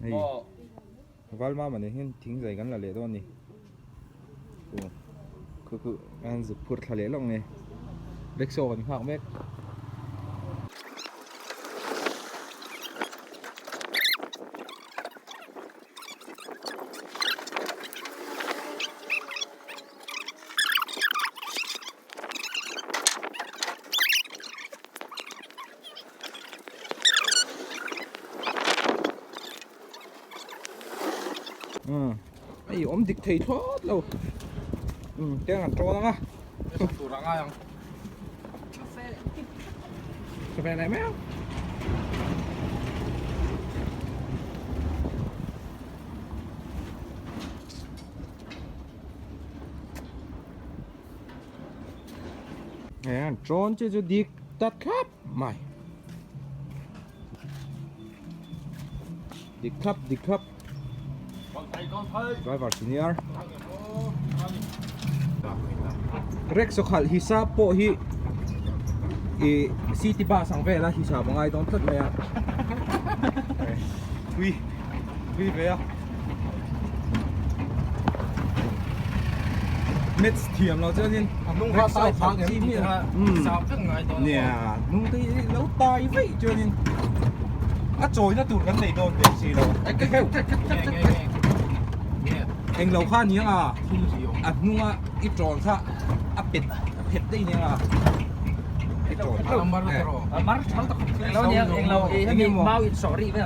Hei Valmama nen hian thing zai kan la leh dawn a ni. Khu khu an zuk phur thla leh lawk nge. Rickshaw kan nghak mek. Hei awm dik thei thlawt lo tiang an tawn ang a tur a ngai ang tha ve leh mai ang Ayan, trôn chu chu dik tak khap mai. Dik khap, dik khap. Driver senior. Rek sawkhalh hisap pawh hi i city bus ang vela hisap a ngai dawn tlat mai a. Thui, thui ve a. Maths thiam lo chuanin Hnung kha tai phang em tih kha hisap vek ngai dawn a. Nia, hnung te hi lo tai veih chuanin a chawina tur kan nei dawn bik si lo. Eng lo kha aniang a, a hnunga i tawn kha a pet a phet daih aniang a. I tawn kha.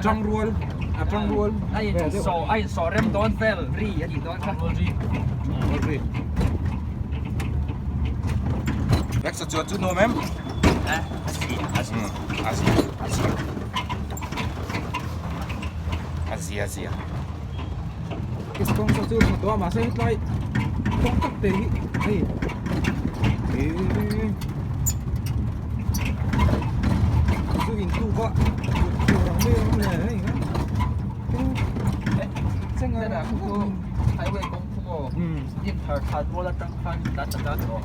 Tangrual a tangrual a insawh rem dawn vel ri a nih dawn kha. Tangrual ri. Rex a chuan chu nuam em? A zia a zia. A zia a zia. A zia zia. Kawng saw chu tha tawh a mahse hetlai kawng tak te hi hei ih chu in tuk a tur ang mai awm le hei kawng Tah khu chu highway kawng khu maw din thar thlan mual atang khan tlan ta tan maw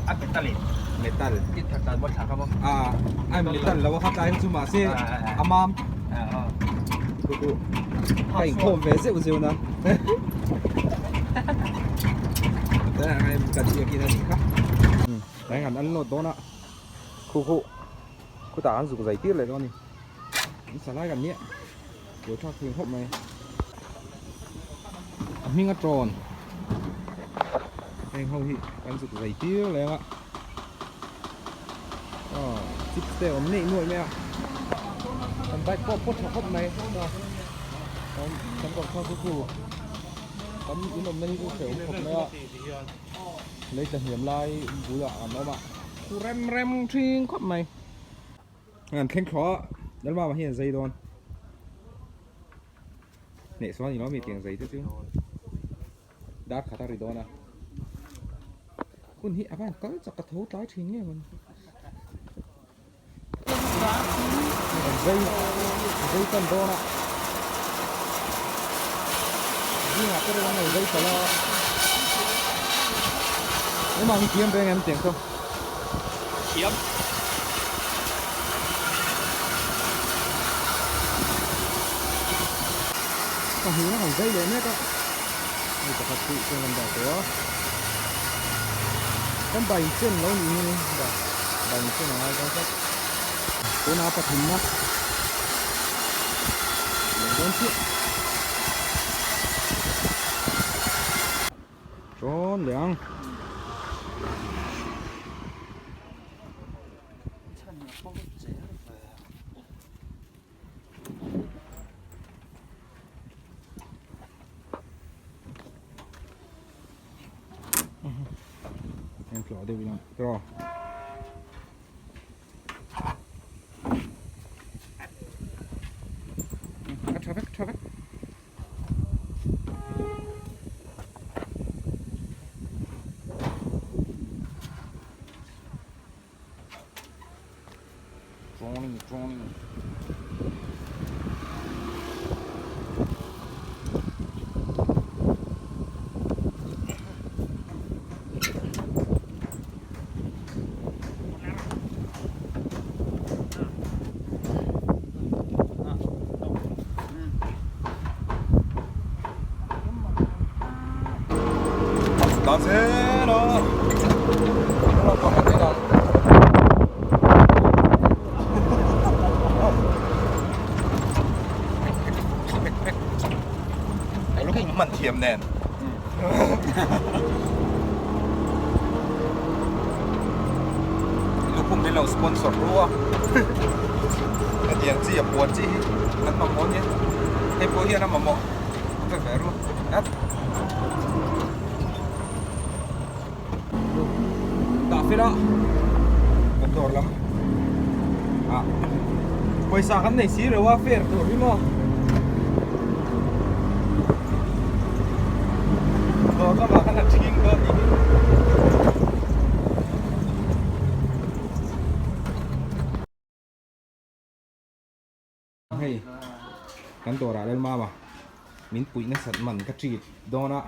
a metal in metal din thar thlan mual thla kha maw a a metal lo a kha tlai chu mahse a mam Khu khu ka inkhawm ve zeuh zeuh na ka biakin a nih kha eng an unload dawn a khu khu khutah an zuk zai tir leh dawn a ni an sa lai kan nia buaithlak thei khawp mai a hming a tawn heng ho hi kan zuk zai tir leh ang a. Aw chips te awm neih nuaih mai a kan bike pawh pawt tha khawp mai kan kawr kha chu chu kan in awmna hi chu hrehawm khawp mai a lei tla hniam lai bulah an awm a khu rem rem thin khawp mai an thleng thlawh a Lalmama hian a zai dawn hneh sawn a ni lo ami tiang zai te chu. Dar khat a ri dawn a, hun hi a van kal chak ka tho tlai thin nge maw ni. Kan zai zai tan dawn a, zingah te reng an lo zai palh a, engmah hi thiam reng em tiang chu. Thiam. Ka hmuhna kan zai leh mek a, hei pakhat chu chuan kan dah tawh a, kan bai chen lo nih hi dah bai chen a ngai dawn tlat, tunah pathumna leh dawn chiah. Rawn leh ang. Em tlawh deuh ila tiraw. A tha vek tha vek. Drawing, drawing. Tlan zel a. Hnung pang kan en ang. Lukhum hman thiam nen. Lukhum min lo sponsor ru a. Hetiang chi a puan chi hi kan mamawh ania. Hei pawh hian a mamawh ve ve ru. Dah fel a kan dawr lam ah pawisa kan nei si lo a fair tur hi maw dawr lamah khan a thing dawn ni hi. Hei kan dawrah Lalmama min puih nasat man ka treat dawn a.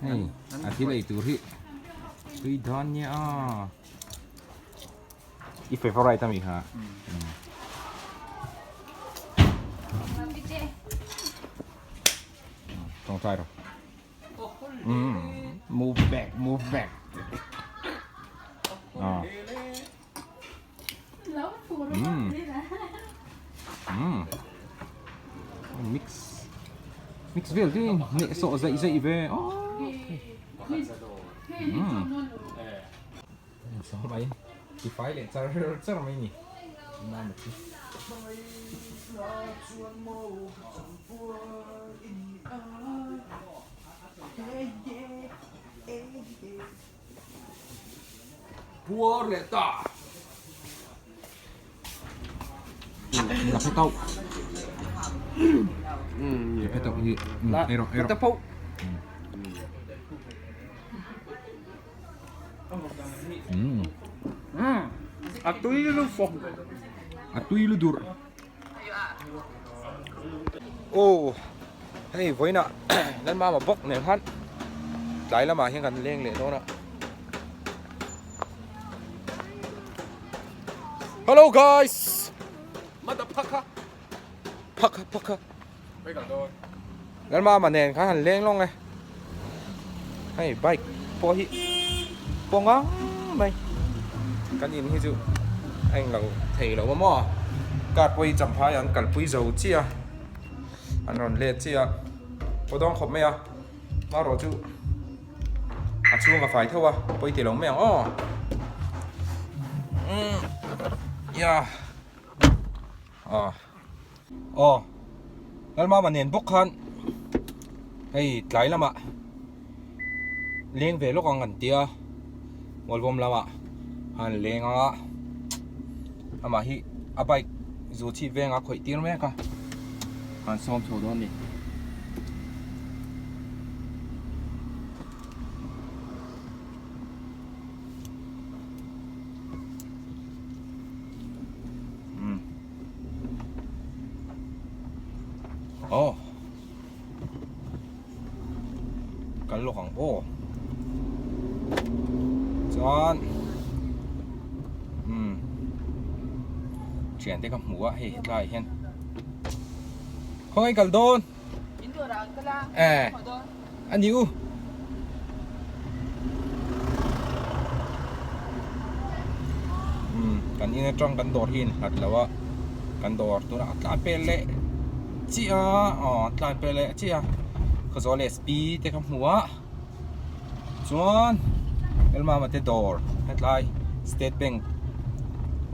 Hei a thil ei tur hi tui dawn nia a. I favorite ami kha. Tawngtai rawh. Move back, move back. Ah. Mix. Mix vel chu hneh sawh zaih zaih ve. Oh. Saw mai. Ti fai leh char char mai ni. Mama chu. Puar leh ta. La phe tau. La phe tau hi. Ei rawh, ei rawh. A tui lu fawk. A tui lu dur. Aw hei vawiinah Lalmama bawk nen khan tlai lamah hian kan leng leh dawn a. Hello guys! Motherfucker! Phaka phaka. Lalmama nen khan han leng lawng e. Hei bike pawh hi pawng ang mai. Kan in hi chu a englo thei lo a maw. Car pawh hi champhai an kalpui zo chiah a. An rawn let chiah a. Pawh dawng khawp mai a. Hmarawh chu a chhung a fai tho a. Pawi ti lo mai ang aw. Umm ya. Aw. Aw Lalmama nen bawk khan hei tlai lamah leng ve lawk ang kan tia Mualbawm lamah han leng ang a amah hi a bike zu chhip venga khawih tir mek a han sawm chho dawn a ni. Aw kal lawk ang aw chuan umm thiante ka hmu a hei hetlai ah hian khawnge kal dawn eh a ni u. Umm kan in atang kan dawr hi a innghat lo a kan dawr tunah a tlan pel leh chiah a aw a tlan pel leh chiah a khawzawl sp te ka hmu a chuan Elmama te dawr hetlai state bank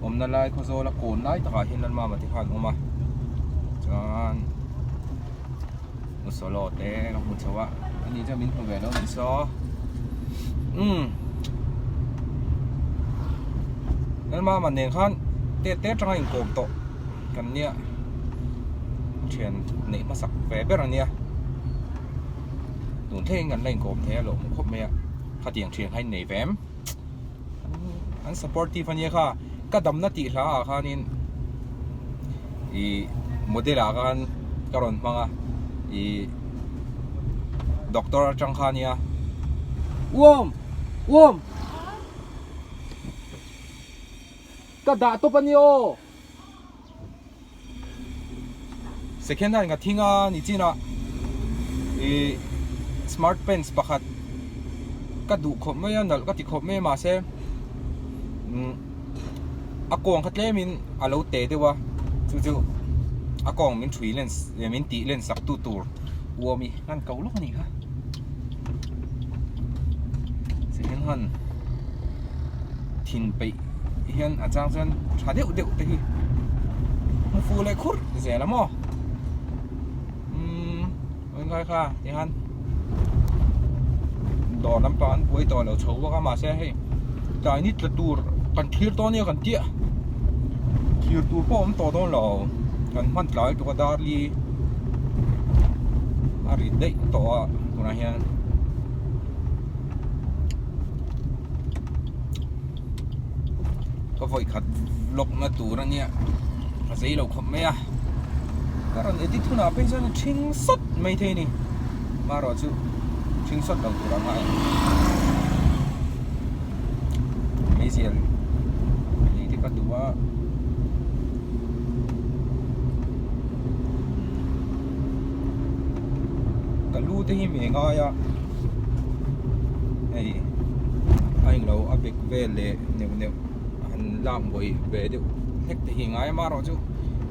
awmna lai khawzawl a kawn lai takah hian Lalmama te kha an awm a chuan. Solo te ka hmu chho a ani chuan min hmu ve lo anih saw umm Lalmama nen khan tet te atanga inkawm tawh kan nia thian neih hmasak ve ber ania tun thlengin kan la inkawm thei a lawm khawp mai a khatiang thian kha in nei ve em an supportive ania kha ka damna tih hla ah khanin ih model ah khan ka rawn hmang a ih doctor atang kha ania uam uam ka dah tawp ania aw. Second hand ka thing a ni chin a ih smart pants pakhat ka duh khawp mai a nalh ka ti khawp mai a mahse umm a kawng kha tlem in a lo te deuh a chu chu a kawng min thui len min tih len sak tu tur uami hman ko lawk a ni kha second hand thin peih hian a chang chuan tha deuh deuh te hi hmu fu leh khur zel a maw umm engkai kha tihian dawr lampang an buai tawh lo chho bawk a mahse hei tlai ni tla tur kan thlir dawn nia kan tia thlir tur pawh a awm tawh dawn lo kan hman tlai tuk a darli a ri daih tawh a tunah hian. Ka vawi khat vlog na tur a nia a zei lo khawp mai a ka rawn edit hunah phei chuan a thing sawt mai thei a ni marawh chu thing sawt lo tur ang a meizial lei te ka duh a. Ka lu te hi mei ngai a hei a englo a bag vel leh neuh neuh han lak buai ve deuh hlek te hi ngai a amaherawhchu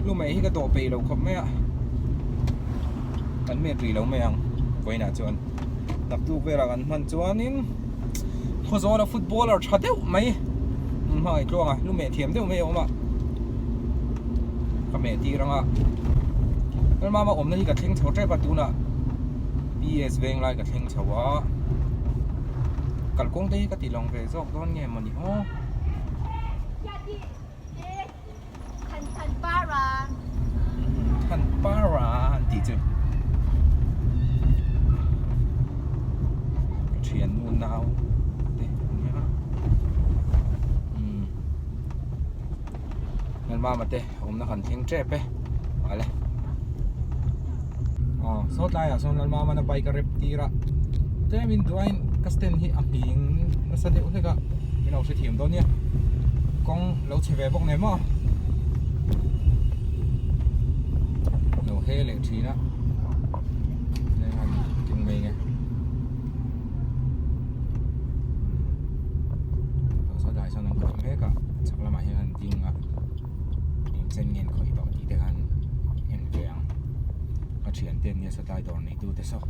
lu mai hi ka dawh peih lo khawp mai a kan met rih lo mai ang vawiinah chuan naktuk velah kan hman chuanin Khawzawla footballer tha deuh mai hmangaih tluanga lu meh thiam deuh mai a awm a ka meh tir ang a Lalmama awmna hi ka thleng chho tep a tunah PS Venglai ka thleng chho a kalkawng te hi ka ti lang ve zawk dawn nge mawni aw. Thanpara an tih chu ka thiannu nau te an nia umm Lalmama te awmna kan thleng tep e ale aw saw tlaiah sawn Lalmama na bike a rep tir a tlemin duain ka stand hi a nghing nasa deuh hlek a min lo hrethiam dawn nia kawng lo chhe ve bawk nen maw lo he leh thin a eng mai nge saw tlai sawn an khawih mek a chhak lamah hian an ding a eng chen nge an khawih tawh tih te khan en ve ang ka thiante an nia saw tlai dawr nei tu te saw.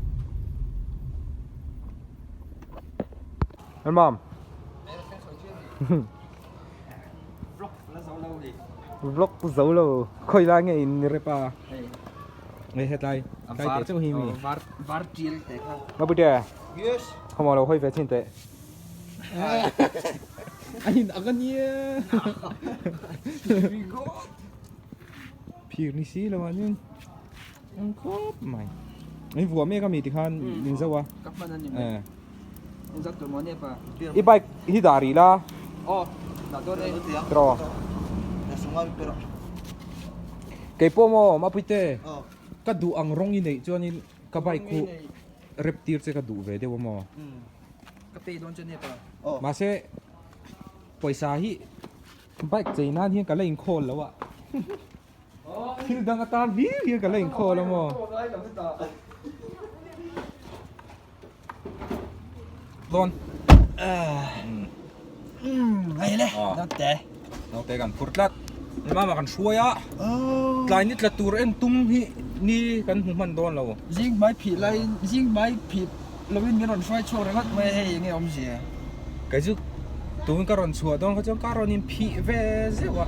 Mam. Vlog zo lo. Khoi lai nge in rep a. Nge hetlai. Tlai te chauh hi mi. Var var tial te kha. Ma pute. Yes. Khawmaw lo hoi ve chin teh. A in ang ania. Phir ni si lo ah chuan ang khawp mai. An vuah mek a mi tikhan min zo a. Ka hman a ni mai. In zat tur maw nia pa. I bike hi dah rih la. Aw dah dawn e. Tiraw. Kei pawh maw Mapuite ka duh ang rawng i neih chuanin ka bike khu rep tir che ka duh ve deuh a maw. Ka pay dawn che nia pa. Mahse pawisa hi bike chei nan hian ka la inkhawl lo a. Thil dang atan hlir hian ka la inkhawl a maw. Dawn. Hei le, naute. Naute kan phur tlat. Mama kan hruai a. Tlai ni tla tur en tum hi ni kan hmu hman dawn lo. Zing hmai phih lai zing hmai phih lovin min rawn hruai chhuak ringawt mai hei enge awmzia. Kei chu tun ka rawn chhuah dawn kha chuan ka rawn in phih ve zeuh a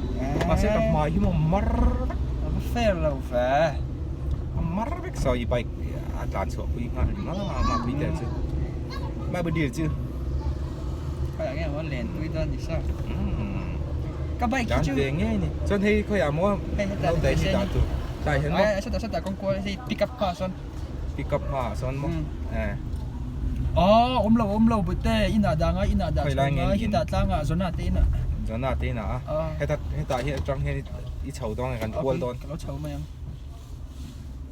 mahse ka hmai hi maw mar vek. A va fair lo ve. A mar vek saw i bike a tlan chhuah pui nghal ni ma ma pui tel chu ma bu dil chu. Khawiah nge maw len pui dawn ni saw. Ka bike hi chu. Dan ve ngei ni. Chuan hei khawiah maw naute hi dah tur. Tlai hian maw. Ai sawtah sawtah kawng kual hei pick up hma sawn. Pick up hma sawn maw. Eh. Aw awm lo awm lo bute inah dah ngai inah dah chho ngai hitah tlangah Zona te inah. Zona te inah a. Heta hetah hi atang hian i chho dawn nge kan kual dawn. Ka lo chho mai ang.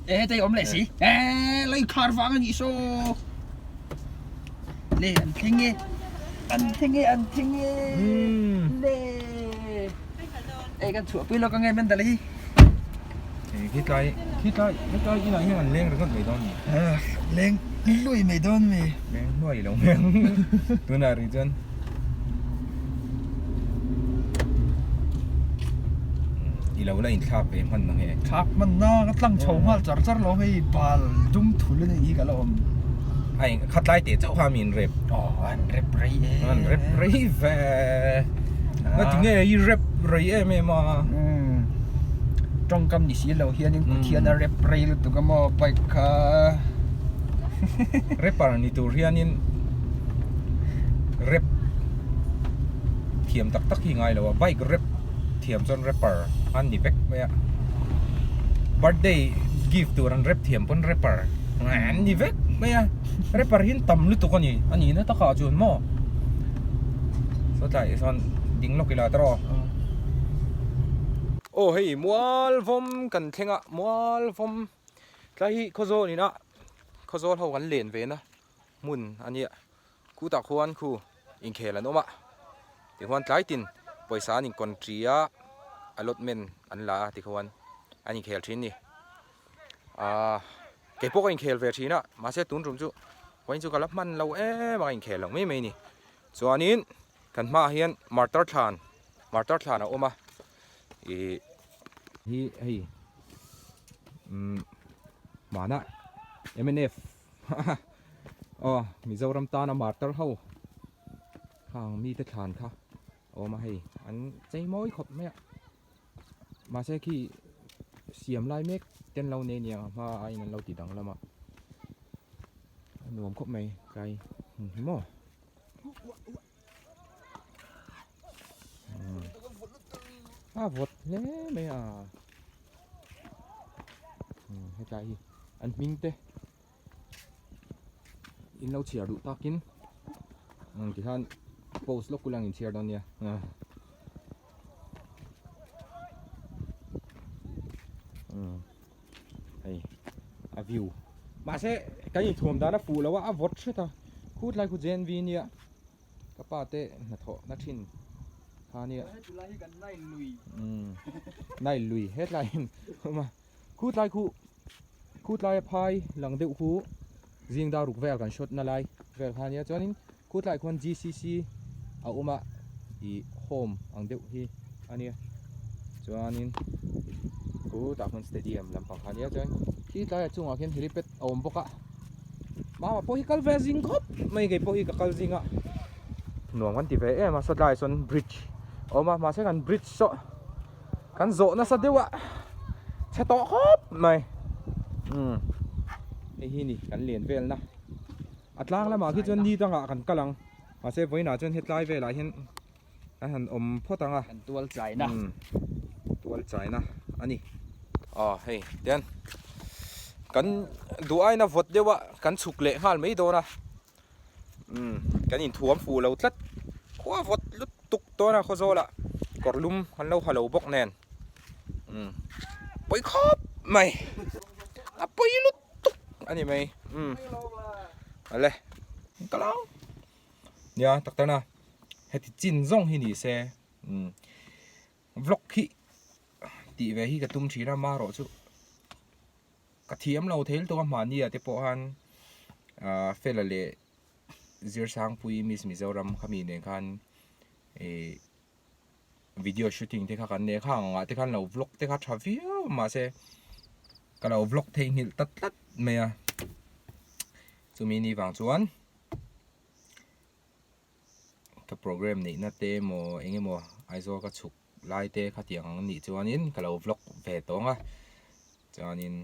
E heta i awm leh si. E lei khar vang a nih saw. Le an thleng e. An thleng e an thleng e. Le. E kan chhuah pui lawk ange Mendal hi. Khitlai khitlai hetlai inah hian an leng ringawt mai dawn ni. Leng hluai mai dawn mi. Leng hluai lo mai ang tunah rih chuan. I lo la inthlak ve hman ang e. Thlak hman na ka tlang chho nghal char char lo hei bal dum thul a nih hi ka la awm. Ai khatlai teh chauh kha mi in rep. Aw an rep rei e. An rep rei ve. Nga tinge i rep rei em em a. Umm tawngkam ni si lo hianin Pathian a rep rei lutuk a maw bike kha. Rapper ni tur hianin rep thiam tak tak hi ngai lo a bike rep thiam chuan rapper an ni vek mai a birthday gift tur an rep thiam pawn rapper an ni vek mai a rapper hi an tam lutuk a ni a nihna takah chuan maw sawtlai sawn ding lawk ila tawh aw hei mualvawm kan thleng a mualvawm tlai hi khawzawl inah khawzawl ho kan len ve na hmun a nia khutah khuan khu inkhel an awm a tichuan tlai tin pawisa an inkawn a allotment an la a tikhuan an inkhel thin a ni ahh kei pawh ka inkhel ve thin a mahse tun tum chu vawiin chu ka la hman lo em a ka inkhel lo mai mai a ni chuanin kan hmaah hian martar thlan martar thlan a awm a ih hi hei umm hmanah mnf aw Mizoram tana martar ho khang mite thlan kha a awm a hei an chei mawi khawp mai a mahse khi siam lai mek ten lo nei aniang a hma aiin an lo ti danglam a a nuam khawp mai tlai hmun hi maw. A vawt hle mai a hetlai hi an hming te in lo chhiar duh takin tikhan post lawk kulang in chhiar dawn nia hei a view mahse kan inthuam dan a fuh lo a a vawt hret a khutlai khu JNV nia Ka pa te hnathawh na thin kha nia. Hetlai hi kan nai lui. Umm nai lui hetlai in awm a. Khu tlai khu khu tlai a phai lang deuh khu zing dar ruk vel kan shot na lai vel kha nia chuanin khu tlai khuan GCC a awm a ih home ang deuh hi a nia chuanin khu tah khuan stadium lampang kha nia chuan khi tlaiah chungah khian helipad a awm bawk a. Mama pawh hi kal ve zing khawp mai kei pawh hi ka kal zing a nuam kan ti ve em a sawtlai ah sawn bridge a awm a mahse kan bridge saw kan zawh nasa deuh a chhe tawh khawp mai umm hei hi ni kan len vel na a tlang lamah khi chuan ni dangah kan kal ang mahse vawiinah chuan hetlai velah hian a han awm phawt ang a kan tual chaina tual chaina a ni aw hei tian kan duh aina vawt deuh a kan chhuk leh nghal mai dawn a umm kan inthuam fuh lo tlat khua vawt lutuk dawn a khawzawl ah kawr lum an lo ha lo bawk nen umm pawi khawp mai a pawi lutuk a ni mai umm awle ka lo. Nia tak tan a heti chin zawng hi ni se umm vlog hi tih ve hi ka tum thin a marawh chu ka thiam lo thei lutuk a mahni ah te pawh khan ah fela leh Zirsangpui Miss Mizoram khami nen khan ih video shooting te kha kan nei a khang ang ah te khan lo vlog te kha tha viau a mahse ka lo vlog theihnghilh ta tlat mai a chumi ni vang chuan. Ka program neihna te emaw eng emaw Aizawl ka chhuk lai te khatiang ang anih chuanin ka lo vlog ve tawng a chuanin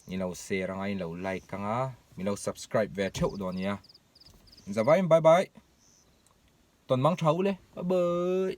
min lo share anga in lo like anga min lo subscribe ve theuh dawn nia zavaiin bye bye tawn mang tha u le bye bye.